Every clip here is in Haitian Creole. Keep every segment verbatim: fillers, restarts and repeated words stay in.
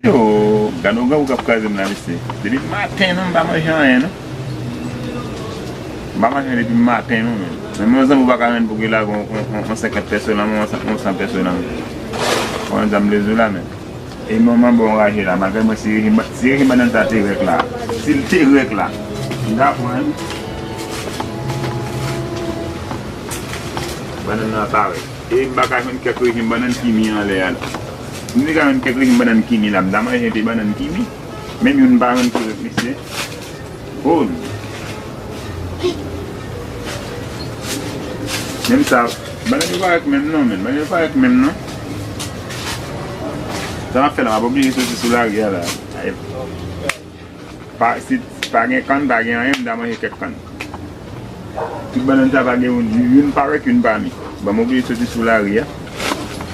Yo, gade yon grangou k ap kraze m la, mesye. Depi maten, non, m pa manje anyen, non. M pa manje anyen depi maten, non, men. Menm yon zanmi ou pa ka jwenn pou ki lage yon, yon, yon, yon senkant pèso nan men, yon san, yon san pèso nan men. Konn sa m vle di w la, men. E manman bon raje la, malgre mwen si rejim, si rejim bannann sa te rèk la. Si l te rèk la. M ta pran. Bannann nan pa rèk. E m pa ka jwenn kèk rejim bannann kimi anlè a la. M te ka jwenn kèk rejim bannann kimi la, m ta manje de bannann kimi. Menm youn m pa jwenn ki rèk, mesye. Oh. Menm sa, bannann yo pa rèk menm non, men. Bannann yo pa rèk menm non. Sa m ap fè la, m ap oblije soti sou lari a la. Ay, pa, si pa gen kann, pa gen anyen, m ta manje kèk kann. Tout bannann sa pa gen youn, youn pa rèk, youn pa mi. Bon, m oblije soti sou lari a.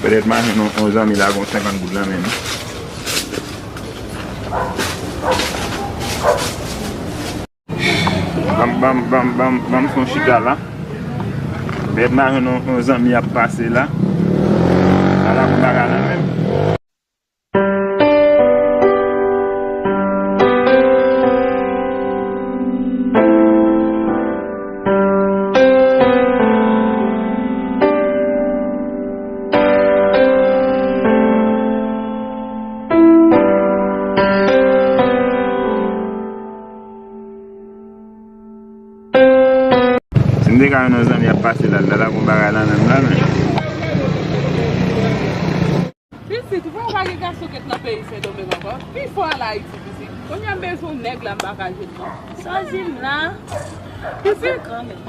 Petèt m a jwenn yon, yon zanmi la, gon senkant goud lan menm. Ban m, ban m, ban m, ban m, ban m fè yon chita la. Petèt m a jwenn yon, yon zanmi ap pase la. Ala pou bagay la menm. Si m te ka jwenn yon zanmi ap pase la, l ta lagon bagay la menm la, men. Pitit, ou pa gen gason k ret nan peyi Sendomeng ankò? Pifò al Ayiti, pitit. Kounye a m bezwen yon nèg la, m pa ka jwenn non. Sa w di m la? Pitit,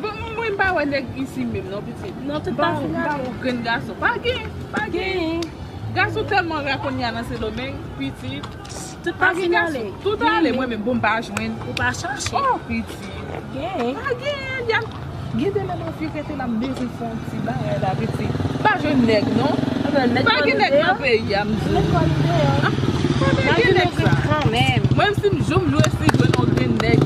bon, mwen m pa wè nèg isi menm non, pitit. Non, tout pa fin ale. M pa wè yon grenn gason. Pa gen, pa gen. Gason tèlman ra kounye a nan Sendomeng, pitit. Tout pa fin ale. Tout ale, mwen menm, bon, m pa jwenn. Ou pa chache. Oh, pitit. Gen. Pa gen, y ap gen de lè m anvi rete la, m bezwen fè yon ti bagay la, pitit. M pa jwenn nèg, non. Pa gen nèg nan peyi a, m di w. Pa gen nèg sa. Mwen menm, si m jwenn, m resi jwenn yon grenn nèg.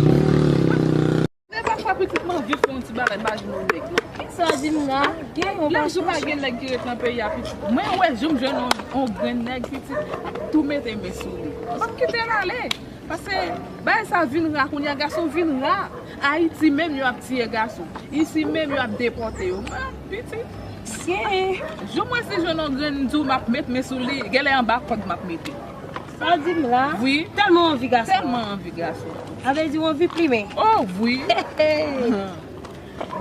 Lè pafwa pitit m anvi fè yon ti bagay, m pa jwenn yon nèg non. Kisa w di m la? Gen yon lè jou pa gen nèg ki ret nan peyi a pitit. Mwen wè jou m jwenn yon, yon grenn nèg pitit, m ap tou mete men sou li. M p ap kite l ale. Paske bagay sa vin ra kounye a, gason vin ra. Ayiti menm yo ap tiye gason. Isi menm yo ap depòte yo. Mwen pitit. Gen. Jou mwen si jwenn yon grenn m di w m ap met men sou li, genlè anba kòd m ap mete. Sa w di m la? Wi. Tèlman anvi gason. Tèlman anvi gason. Sa vle di w anvi plimen. Oh, wi. W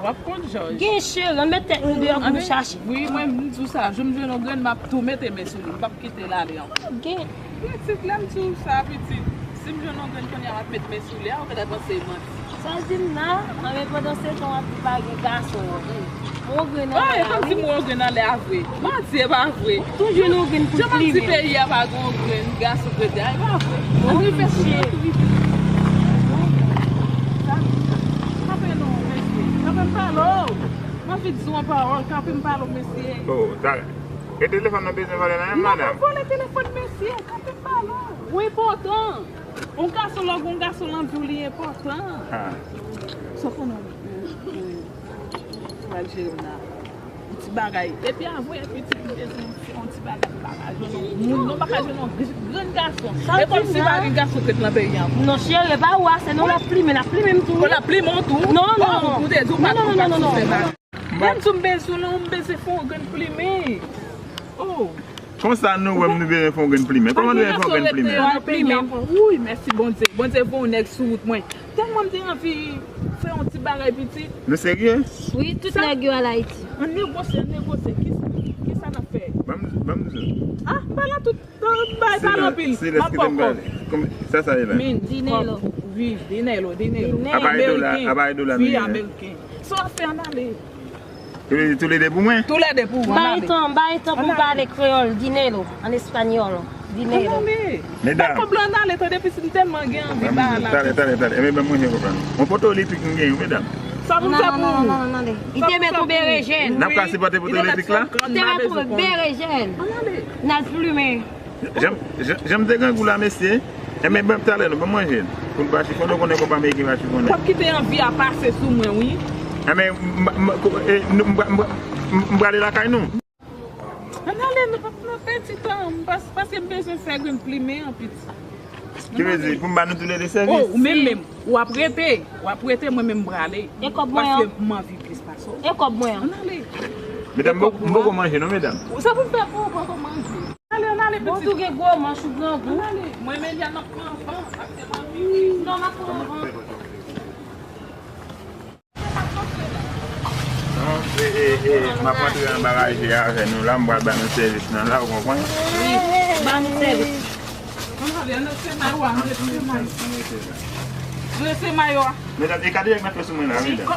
ap konn jòj. Gen cheri, ann met tèt nou deyò pou nou chache. Wi, mwen, m di w sa, jou m jwenn yon grenn, m ap tou mete men sou li. M p ap kite l ale ankò. Gen. Pitit, lè m di w sa, pitit. Si m jwenn yon grenn kounye a, m ap met men sou li. A, ou gentan panse e manti. Sa w di m la? Anben pandan se tan w ap di pa gen gason. Yon grenn anlè a, wi. E kòmsi m wè yon grenn anlè a vre. Manti, e pa vre. Toujou yon grenn pou plimen. Jan m ap di peyi a pa gen yon grenn gason k rete a, e pa vre. Ann rive sou mwen tou vite. Kanpe non, mesye. Kanpe m pale w. M anvi di w yon pawòl. Kanpe m pale w, mesye. Oh, sa, e telefòn nan bezwen vòlè nan men m, madanm? Non, pa vòlè telefòn mesye. Kanpe m pale w. Ou enpòtan. Yon gason, lè w gen yon gason nan vi w, li enpòtan. Ah. Sa w konnen, m pral jere m la. Yon ti bagay. Epi avwe, epi ti, m bezwen fè yon ti bagay, m pa ka jwenn yon moun, non, m pa ka jwenn yon gr-, grenn gason. E kòmsi pa gen gason k ret nan peyi a ankò. Non, cheri, e pa ou a, se nou l ap plimen, l ap plimen m tou, wi. O, l ap plimen w tou? Non, non. Ou te di w pa t yon gason sèman. Lè m di w m bezwen w, non, m bezwen fè yon grenn plimen. Oh. Konsa nou wè m, nou bezwen fè yon grenn plimen. Kòman nou bezwen fè yon grenn plimen? Wi, mèsi Bondye. Bondye voye yon nèg sou wout mwen. Tèlman m te anvi fè yon ti bagay pitit. Nou serye? Wi, tout nèg yo al Ayiti. Ann negosye, ann negosye. Kisa, kisa n ap fè? Ban m, ban m di w. Ah, m pa nan tout, tout bay pale anpil. M ap pran kòb. Sa, sa ye la? Dinelo. Wi, Dinelo, Dinelo. Dinelo. Apa e dola, apa e dola nou ye? Wi, ameriken. Sa w ap fè, ann ale. Toulede, toulede pou mwen? Toulede pou ou, ann ale. Bay tan, bay tan pou m pale kreyòl, dinero, an espanyòl, dinero. Medam. Bay kòb la, ann ale, tande pitit, m tèlman gen anvi ba la. Talè, talè, talè. Enben, ban m manje kòb la non. Yon poto eletrik m genyen wi, medam. Sa pou m fè pou ou? Non, non, non, non, non. Li te met yon berejèn. N ap ka sipòte poto eletrik la? Li te met yon berejèn. Ann ale. N al plimen. Jan, jan, jan m te grangou la, mesye. Enben, ban m talè nou, ban m manje l. Pou n pa chifonnen, ou konnen kòb ameriken pa chifonnen. W ap kite anvi a pase sou mwen, wi. Enben, m, m, m, e, nou, m, m, m, m prale lakay nou. Ann ale, nou p ap nan Fè ti tan, m pas-, paske m bezwen fè grenn plimen an piti. Ki vle di, pou m ba nou toulède sèvis? Oh, ou menm menm, w ap rete, w ap rete, mwen menm m prale. E kòb mwen an? Paske m anvi plis pase w. E kòb mwen an? Ann ale. Medam, m poko manje non, medam. Sa pou m fè pou ou poko manje? Ale, ann ale, pitit. Bon, tou gen gwo manch ou grangou. Ann ale. Mwen menm, y a n ap pran van, paske m anvi. Non, m ap pran van. Non, e, e, e, m ap rantre anba raje avè nou la, m pral ba nou sèvis nan la, ou konprann? Wi, ba nou sèvis. Ann ale, ann ale, se mayo a, ann ale, se mayo. Ann ale, se mayo a. Medam, e kadejak n ap fè sou mwen la, medam.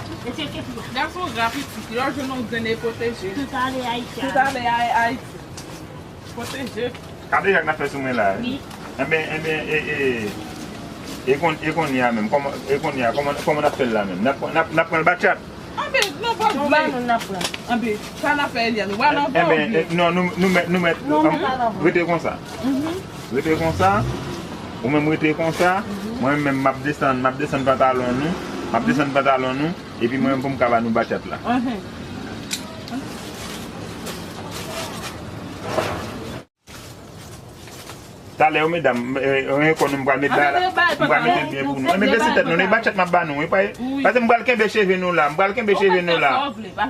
Gason gra pitit, lè w jwenn yon grenn e pwoteje. Tout ale Ayiti. Tout ale Ay-, Ayiti. Pwoteje. Kadejak n ap fè sou mwen la, wi. Wi. Enben, enben, e, e, e kon-, e kounye a menm, kòman, e kounye a, kòman, kòman n ap fè l la menm? N ap, n ap, n ap pran l batchat? Anben, non, pa vle. Non, ba nou n ap pran. Anben, sa n ap fè, Eliane? Ou pral anvan oubyen? Enben, e, non, nou, nou mèt, nou mèt, non, nou pral anvan. Rete konsa. Mhm. Rete konsa. Ou menm rete konsa. Mhm. Mwen menm, m ap desann, m ap desann pantalon nou. M ap desann pantalon nou. Epi mwen menm pou m ka ba nou batchat la. Mhm. Talè yo, medam, e, e, kon nou m pral met bagay la, m pral mete l byen pou nou. Enben, bese tèt nou, e batchat m ap ba nou, wi, pa, paske m pral kenbe cheve nou la, m pral kenbe cheve nou la.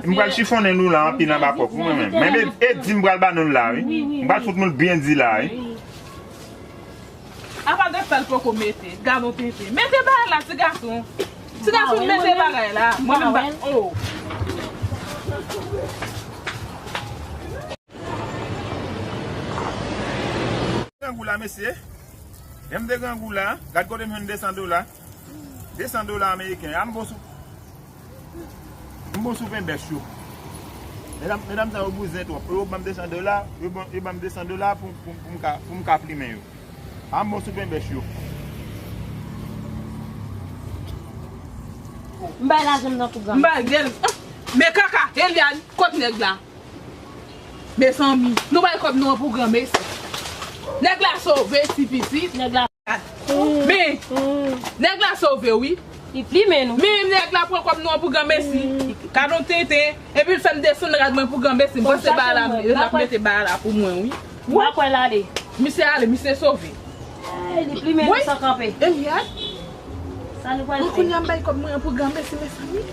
M pral chifonnen nou la anpil anba kòk, wi, mwen menm. Men, e, e di m pral ba nou l la, wi. M pral fout nou l byen di la, wi. Apa gad sa l poko mete, gad yon tenten. Mete bagay la, ti gason. Ti gason, mete bagay la. Mwen menm ba, oh. Grangou la, mesye. Lè m te grangou la, gad kote m jwenn de san dola. De san dola ameriken. A m bon sou, m bon sou pen bèch yo. Medam, medam sa yo bouzen twòp. Yo ban m de san dola, yo ban, yo ban m de san dola pou, pou, pou m ka, pou m ka plimen yo. A m bon sou pen bèch yo. M bay lajan m nan pou gang. M bay gèl. Men kaka, Eliane, kot nèg la? Mezanmi, nou bay kòb nou an pou granmesi. Nèg la sove ti pitit. Nèg la. Men, nèg la sove, wi. Li plimen nou. Men nèg la pran kòb nou an pou granmesi. Gad yon tenten. Epi l fè m desann rad mwen pou granmesi. M panse bagay la, l ap mete bagay la pou mwen, wi. M pa kwè l ale. Misye ale, misye sove. Ey, li plimen nou san kanpe. Eliane. Sa nou pral fè? Kounye a m bay kòb mwen an pou granmesi, mezanmi.